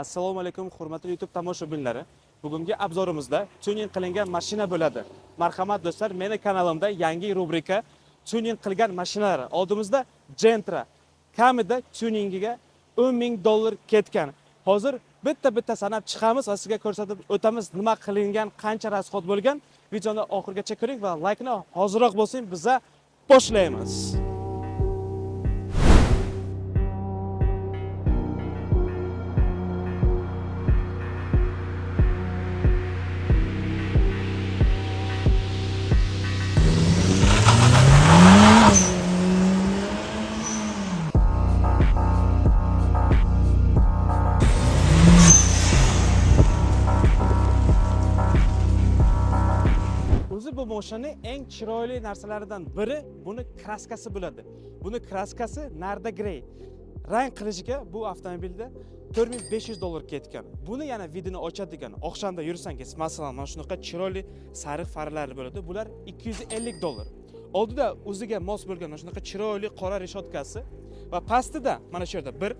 Assalomu alaykum, hurmatli YouTube tomoshabinlari. Bugungi obzorimizda tuning qilingan mashina bo'ladi. Marhamat do'stlar, meni kanalimda yangi rubrika tuning qilgan mashinalar. Oldimizda Gentra. Kamida tuningiga 10 000 dollar ketgan. Hozir bitta-bitta sanab chiqamiz va sizga ko'rsatib o'tamiz nima qilingan, qancha расход bo'lgan. Videoni oxirigacha ko'ring va laykni hoziroq bosing, biza boshlaymiz. O'zi bu mashinaning eng chiroyli narsalaridan biri buni краска si bo'ladi. Buni краска si Narda Grey. Rang qilishiga bu avtomobilda 4500 dollar ketgan. Buni yana вид ini ochadigan, oqshomda yursangiz, masalan, mana shunaqa chiroyli sariq faralari bo'ladi. Bular 250 dollar. Oldida o'ziga mos bo'lgan mana shunaqa chiroyli qora решётка si va pastida mana shu yerda 1,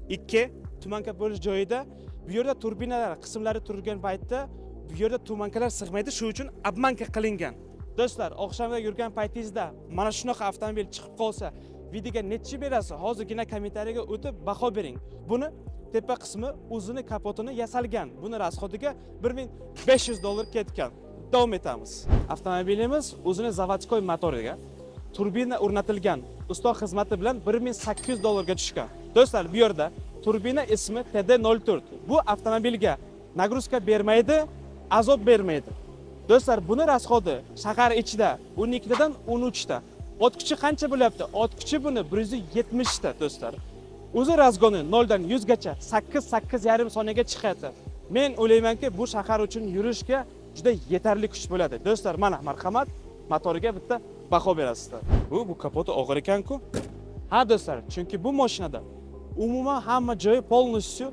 2 туманка bo'lish joyida, bu yerda turbinalar qismlari turgan paytda bu yerda туманка lar sig'maydi, shu uchun обманка qilingan. Do'stlar, oqshomda yurgan paytingizda mana shunaqa avtomobil chiqib qolsa, вид iga nechi berasiz? Hozirgina kommentariyaga o'tib baho bering. Buni tepa qismi o'zini kapotini yasalgan. Buni расход iga 1500 dollar ketgan. Davom etamiz. Avtomobilimiz o'zini заводской motoriga turbina o'rnatilgan. Usto xizmati bilan 1800 dollarga tushgan. Do'stlar, bu yerda turbina ismi TD04. Bu avtomobilga нагрузка bermaydi, azob bermaydi. Do'stlar, buni расход i shahar ichida 12 tadan 13 ta. Ot kuchi qancha bo'lyapti? Ot kuchi buni 170 ta, do'stlar. O'zi разгон i 0 dan 100 gacha 8 8,5 soniyaga chiqyapti. Men o'ylaymanki, bu shahar uchun yurishga juda yetarli kuch bo'ladi. Do'stlar, mana marhamat, motoriga bitta baho berasizlar. Bu kapoti og'ir ekan-ku. Ha do'stlar, chunki bu mashinada umuman hamma joyi полностью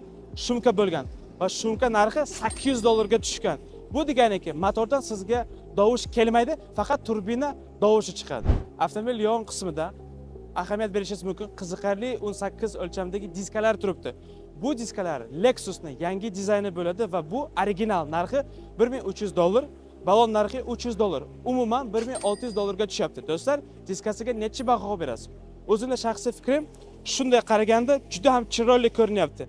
шумка bo'lgan va шумка narxi 800 dollarga tushgan. Bu deganiki, motordan sizga tovush kelmaydi, faqat turbina tovushi chiqadi. Avtomobil yon qismida ahamiyat berishingiz mumkin, qiziqarli 18 o'lchamdagi diskalar turibdi. Bu diskalar Lexus'ni yangi dizayni bo'ladi va bu original narxi 1300 dollar, balon narxi 300 dollar. Umuman 1600 dollarga tushyapti. Do'stlar, diskasiga necha baho berasiz? O'zimni shaxsiy fikrim, shunday qaraganda juda ham chiroyli ko'rinyapti.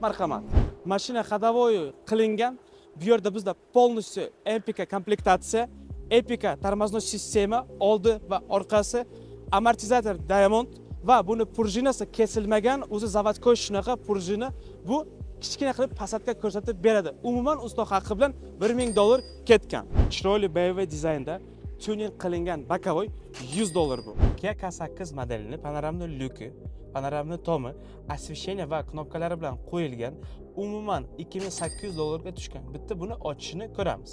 Marhamat. Mashina ходовой qilingan. Bu yerda bizda полностью MPK komplektatsiya, Epika тормозной система, oldi va orqasi, amortizator Diamond va buni пружина si kesilmagan, o'zi заводской shunaqa пружина. Bu kichkina qilib посадка ko'rsatib beradi. Umuman usto haqi bilan 1000 dollar ketgan. Chiroyli BMW dizaynda tuning qilingan боковой 100 dollar bu. Kia K8 modelini панорамный люк i, панорамный tomi, освещение va knopkalari bilan qo'yilgan. Umuman 2800 dollarga tushgan. Bitta buni ochishini ko'ramiz.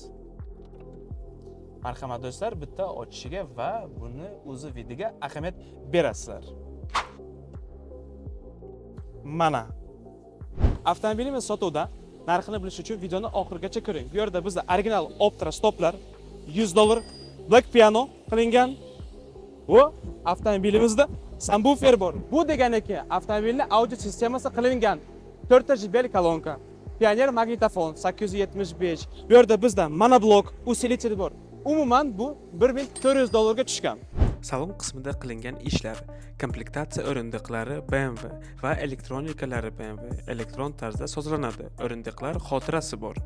Marhamat do'stlar, bitta ochishiga va buni o'zi вид iga ahamiyat berasizlar. Mana. Avtomobilimiz sotuvda. Narxini bilish uchun videoni oxirigacha ko'ring. Bu yerda bizda original Optra stoplar 100 dollar, Black Piano qilingan. Bu avtomobilimizda subwoofer bor. Bu deganiki, avtomobilni audio sistemasi qilingan. 4 ta JBL kolonka, Pioneer magnitofon 875. Bu yerda bizda monoblok, усилитель bor. Umuman bu 1400 dollarga tushgan. Salon qismida qilingan ishlar: komplektatsiya o'rindiqlari BMW va elektronikalari BMW, elektron tarzda sozlanadi. O'rindiqlar xotirasi bor.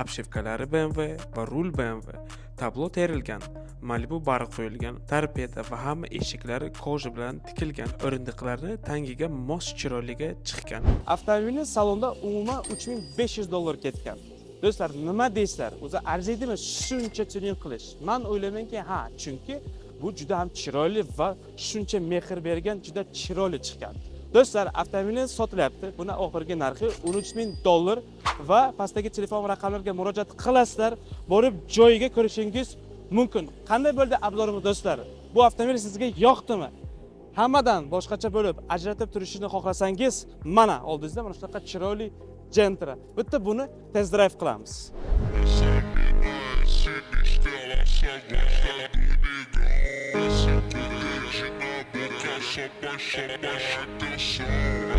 Обшивка lari BMW va rul BMW. Tablo terilgan. Malibu bari qo'yilgan. Torpeda va hamma eshiklari кожа bilan tikilgan. O'rindiqlarni tangiga mos chiroyliga chiqqan. Avtomobilni salonda umuman 3500 dollar ketgan. Do'stlar, nima deysizlar? O'zi arziydimi shuncha tuning qilish? Man o'ylaymanki, ha, chunki bu juda ham chiroyli va shuncha mehr bergan, juda chiroyli chiqqan. Do'stlar, avtomobilni sotilyapti. Buni oxirgi narxi 13000 dollar va pastdagi telefon raqamlariga murojaat qilasizlar, borib joyiga ko'rishingiz mumkin. Qanday bo'ldi obzorimiz, do'stlar? Bu avtomobil sizga yoqdimi? Hammadan boshqacha bo'lib ajratib turishini xohlasangiz, mana oldingizda mana shunaqa chiroyli Gentra. Bitta buni test drive qilamiz. Atenção.